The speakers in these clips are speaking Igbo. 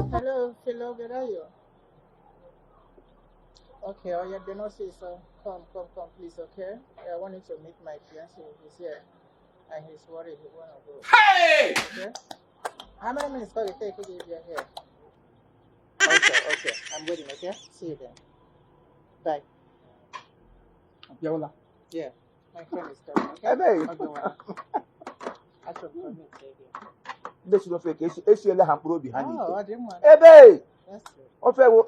Hello, Philo, where are you? Okay, oh yeah, Benosi, so come, come, come, please, okay? I want you to meet my fiance. He's here, and he's worried. He wanna go. Hey! Okay? How many minutes will it take if you're here? Okay, okay. I'm waiting, okay? See you then. Bye. Bịawala. Yeah, my friend is coming, okay? Ebe Okay, well, I should commit, baby. Ndị siri ofe ka esiela ha mkpụrụ obi ha Oh, n'ite. I didn't want. Ebe That's good. ofe wụ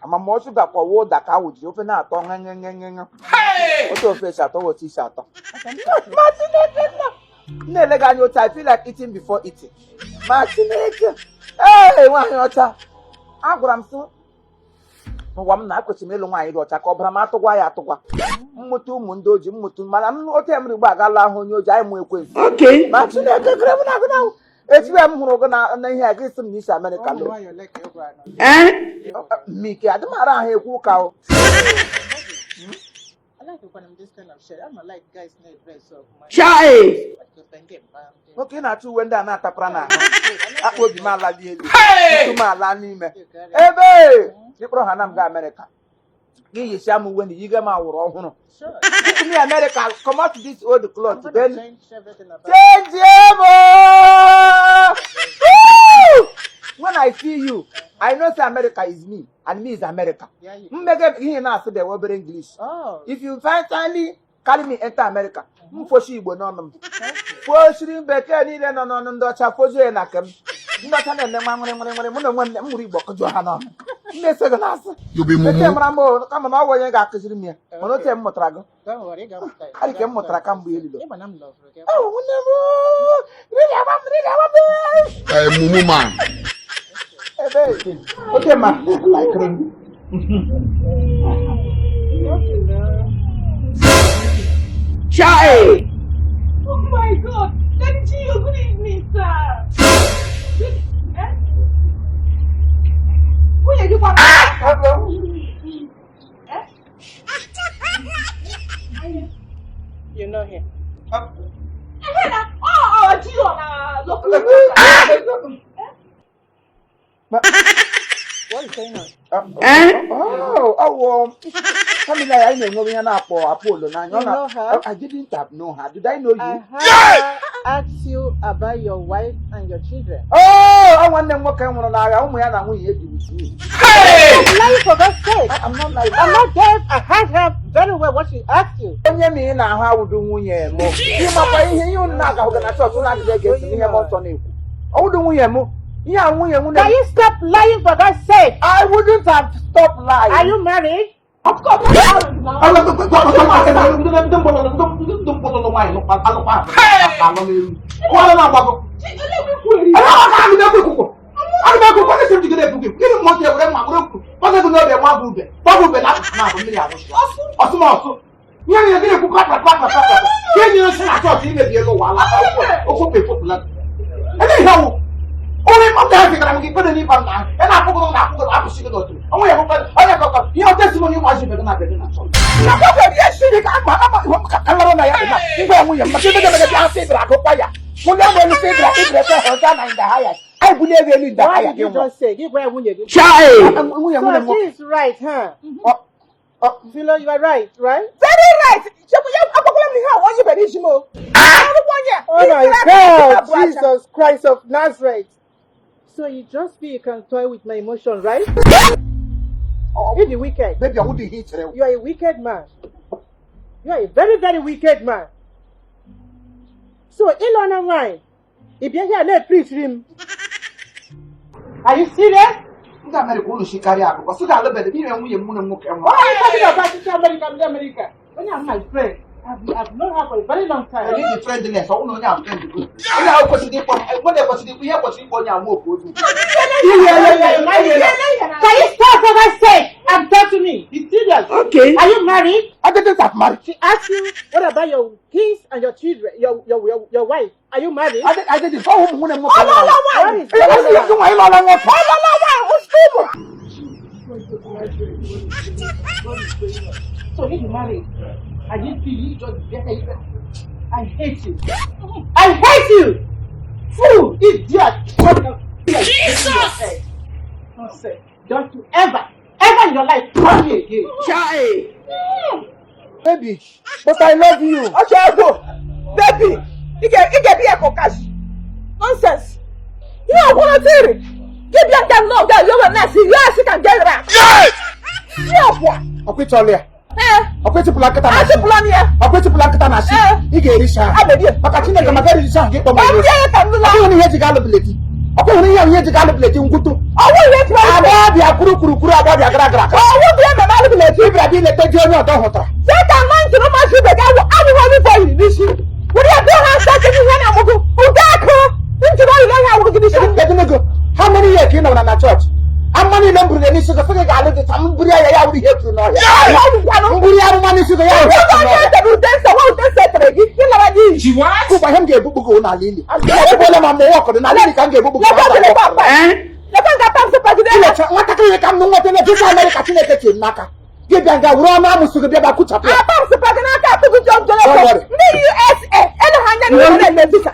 amamọsụ gakwa wụ ụda ka awụ ji ofe na-atọ ṅeṅeṅeṅe. Hey! Otu ofe si atọ wụ otu isi atọ. Okay, I'm sorry. Ma Chineke nna! M na-ele gị anya otu, I feel like eating before eating. Ma Chineke! Ee, nwaanyị ọcha! Agwara m sị n'ụwa m na akwesịrị m ịlụ nwaanyị dị ọcha ka ọbara m atụgwa ya atụgwa. Mmụta ụmụ ndị oji mmụta mana m otu m rigbo agala ahụ onye oji anyị mụ ekwensu. Okay. Ma Chineke kere m na agụ na echiwe m hụrụ gị na ihe a, gị sị m na isi Amerịka Oh, lụ. why you like your brand? Eh? Mmike adị m ara ahụ ekwu ụka o. I like it when I'm this kind of shit. I'm not like guys need dress up. My Chai! Nwoke, ị na-achọ uwe ndị a na-atapara n'ahụ akpa obi m alali elu. Hey! Ntu m ala n'ime ebe ịkpọrọ ha na m gaa Amerịka gị yichaa m uwe na yiga m awụrụ ọhụrụ. Sure. Give me America, comot this old I'm cloth gonna then change everything about change em ooo. Woo! When I see you, I know say America is me and me is America. Yeah, you. Mmege ihe na-asụ bụ obere English. Oh, If you finally carry me enter America, m fochi Igbo n'ọnụ m, thank you. fochiri bekee niile nọ n'ọnụ ndị ọcha, fojuo ya na nke m. Ndị ọcha na-eme nwa nwere nwere nwere, mụ na onwe m m mụrụ Igbo kụjụọ ha n'ọnụ. M na-eso gị n'asị You be bekee mumu. mara m o, kama na ọ bụ onye ga-akụziri m ya, mana otu m mụtara gị. Don't worry, go with Adị ka m mụtara kamgbe elilo. Even I'm love, okay? Oh, nwanne m, riri agba m, riri agba m. A mumu man. Ebe oke ma like m. Okay, now. Chai! Oh my God! Daddy Gio, good evening, sir. Good, eh? Nwunye gị kwara. Eh? You know him. Ehe na, ọ Gio na local. What is going on? Eh? Oh, oh, family anyị na-enwe ihe na-akpọ Apollo n'anya. You know her? I didn't have know her. Did I know you? I have asked you about your wife and your children. Oh, ọ nwanne m nwoke nwụrụ n'agha, ụmụ ya na nwunye ya ji with me. Hey! Lying, for God's sake. I'm not like I'm not deaf. I heard her very well what she asked you. Onye ma ị na-ahụ awụdo nwunye m. Ịmakwa ihe unu na-agahụ na chọọchị unu adịghị ege ntị n'ihe mmụọ nsọ na-ekwu. Ọwụdo nwunye m. Ihe a nwunye nwunye Can m. you stop lying, for God's sake? I wouldn't have stopped lying. Are you married? Of course, I'm married now. Chi, ele m kweri. Ọsụmọsụ ihe niile gị na-ekwu kpakpakpakpakpa ka enyi osi na chọọchị imebi elu ụwa ala okwu efopụla ebe ihe wụ onye ọ ga-ezigara m gị kwere n'ịba m na ya na-akwụgoro na akwụgoro apụsị gị n'otu onwe ya bụkwa onye kọkọ ihe o testimony ụmụazị ibe gị na bebe na chọọchị na kwakwa ya siri ka ama ama ka ka na ya dị na ngwa ya nwunye m maka ebe gebe bịa asị ịbịara agụkwa ya nwunye m elu sị ịbịara ịbịara ekwe hosanna in the highest, anyị bulie ego elu in the What highest. did you just say? Give where nwunye gị. Chai! Nwunye nwunye m. So she is right, huh? Philo, you are right, right? Very right. Chekwa ya agwakwala m ihe a onye bere iji m o. Arụkwa onye a. Oh my God, Jesus Christ of Nazareth. So you just feel you can toy with my emotion, right? You're the wicked. Baby, ọwụdị ihe i chere. You are a wicked man. You are a very, very wicked man. So, ịlụ nwanyị, ị bịa here na-preach him. Are you serious? Ndị Amerịka unu shikarịa akụkọ sị ga-alụbeghị n'ime nwunye m nwunye m nwoke nwụrụ. What are you talking about? Teacher America, America. When I'm my friend, I've known her for a very long time. Onye dị friendliness, ọ bụrụ na onye ahụ friend gị, onye ahụ kwesịrị ịkpọ onye kwesịrị ikwu ihe kwesịrị ịkpọ onye ahụ nwoke ozu. Can you stop, for God's sake, and talk to me? Be serious. Okay. Are you married? I didn't have married. She asked you, what about your kids and your children, your wife? Are you married? I didn't. Ọ ụmụ nwunye m nwoke Ọlụọla nwụrụ. nwaanyị. What is Ihe kwesịrị ịjụ nwa ịlụọla nwoke. Ọlụọla nwaanyị, ụsụ ụmụ. So if you married, I didn't feel you just better. I hate you. I hate you. Idiot! Jesus! Nonsense. Don't you ever, ever in your life call me again. Chai! Baby, but I love you. Ọchọ ego, baby, ị ga-ebi ya ka ọkashi. Nonsense. Ihe ọkwụrụ tiri. Gị bịa nke nnọọ ga yoga na-asị ya asị ka nke gara. Ihe ọkwụ. Ọkwa ịchọla ya. Ee. Ọkwa ịchụpụla nkịta na shi. Achụpụla m ya. Ọkwa ịchụpụla nkịta na shi. Ee. Ị ga-eri shi ahụ. Abedie. Maka Chineke maka eriri shi ahụ gị kpọọ m Ọ onye bịa ya ka m lụla. Ọkwa ịhụrụ ihe eji ga-alụ bileti. Ọkwa ịhụrụ ihe eji ga-alụ bileti ngwụtụ. Ọwụ ihe eji alụ. Agbọghọbịa kwuru kwuru kwuru agbọghọbịa gara gara gara. Ọwụ bịa mama alụ bileti. Ịbịara bịa ileta di onye ọdọ hụtara. Sị ka nwa ntụrụ mmasị ibe gị awụ awụghị onye bọyị n'isi. Were ya bịa ha nsọ kedu ihe na-amụgụ. Ụdị akụ ntụrụ oyi na ihe awụrụ gị n'isi. Kedu ego? Ha many years ka ị nọrọ na chọọchị? Amma niile m buru ya n'isi gị sị gị ga-alụ gị ka m buru ya ya wuru ihe furu n'ọhịa. M buru ya amụma n'isi gị ya wuru ihe furu Onye n'ọhịa. edere ude nsọ nwa ude nsọ etere gị ịlara n'iyi. Ụgba ihe m ga-egbukpu gị n'ala ili. Egbuola m ama ụwa ọkọdụ n'ala ili ka m ga-egbukpu gị. Lekwa gị lekwa akpa. Lekwa nga pam sịpagide ya. Chineke nwatakịrị ka m nụ nweta n'ebe Amerịka Chineke tiri m n'aka. Gị bịa nga wuru ọnụ amụsụ gị bịa bịa kụchapụ ya. Apam sịpagide n'aka atụgụ jọm Don't jọlọkọ. worry. Ndị USA ele ha anya n'ihe na-eme visa.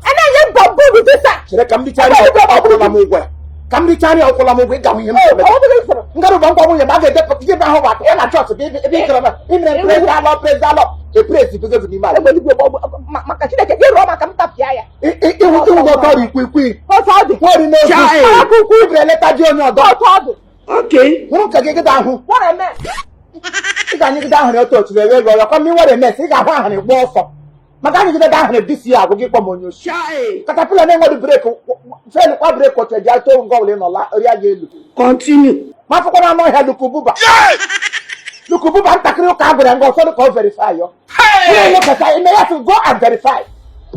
A na-enye bọmbụ visa. Chere ka m richara ya ọkwụla m ụgwọ ya. Ka m richara ya ọkwụla m ụgwọ ị ga-ahụ ihe m ga-eme. Ọ bụghị usoro. Ngarụba nkwa nwunye m a ga-edepụta gị ebe ahụ bụ ya na chọọchị gị ebe ị gara imere praise alọ praise alọ eprezi bigo gị n'ime ala. Egbe eluigwe maka Chineke gị rụọ maka m tapịa ya. Ịhụ ịhụ na ọtọ ikwu ikwu Otu ọ dị. nwere n'egwu Chai! akwụkwọ ibere leta di onye ọdọ Otu ọ dị. Okay. hụrụ nke gị gịda ahụ What a mess. ị ga-anyịgide ahụrị otu otu na-ewe ego ọkwa mmiri nwere mes ị ga-ahụ ahụrị gba ọsọ maka anyịgide ahụrị disi ya agwụ gị kpọ m onye osi Chai! katapila na-enweghị breki fel kwa breki otu eji atụ ngọ ọbụla ị nọ la rịa ya elu Continue. ma afụkwa na anụ ọhịa lukububa lukububa ntakịrị ụka a gwara nga ụfọdụ ka ọ verify yọ ihe lekọta ime ya sị go and verify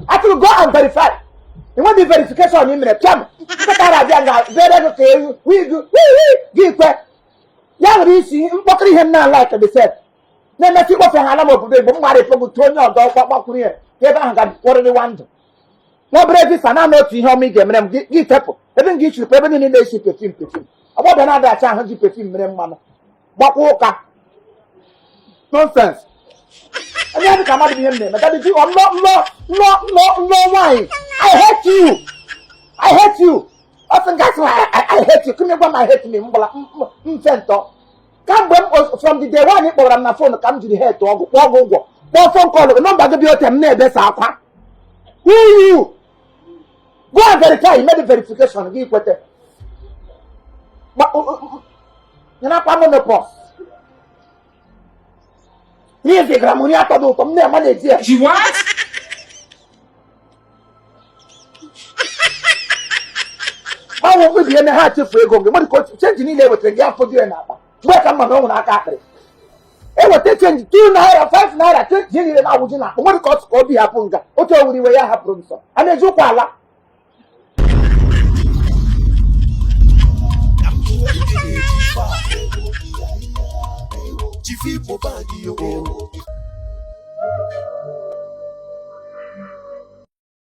atụrụ go and verify enweghị verification ị mere pịam nkịta abịa nga bere gị ka ewu wigu gị kwe ya nwere isi mkpọkịrị ihe m na-ala ka sef na-emesị ikpofe ha ala m obodo Igbo m gbara ifegbu tụ onye ọdọ gbakwuru ya ka ebe ahụ ga kpọrịrịwa ndụ nwa obere visa naanị otu ihe ọma ị ga-emere m gị fepụ ebe m ga-echiripụ ebe niile na-esi pefim pefim ọgbọbịa na-adachi ahụ ji pefim mere mmanụ gbakwa ụka nonsense onye dị ka mmadụ bụ ihe m na-eme daddy ji nlọ nlọ nlọ nlọ nlọ nwaanyị. I hate you, I hate you. Ọ sị nga sị I hate you kụmị gwa m I hate me m gbala mfe ntọ kamgbe m from the day nwaanyị kpọrọ m na phone ka m jiri hate ọgụ kpọọ gị ụgwọ kpọọ phone call gị nọmba gị bịa ote m na-ebesa akwa. Who you go and verify, you made the verification gị kwete nyenakwa monopos ihe zigara m nri atọ dị ụtọ m na-ema na-eji ya. Gbanwe mkpebi eme ha chefu ego gị nwere ka change niile ewetara gị afọ dị ya n'akpa mgbe ka mma na ọ nwere aka akpịrị eweta change 2 naira 5 naira change niile na-awụji n'akpa nwere ka ọ ka obi hapụ nga otu owuru iwe ya hapụrụ nsọ a na-eji ụkwụ ala. Chief Igbo bag yo.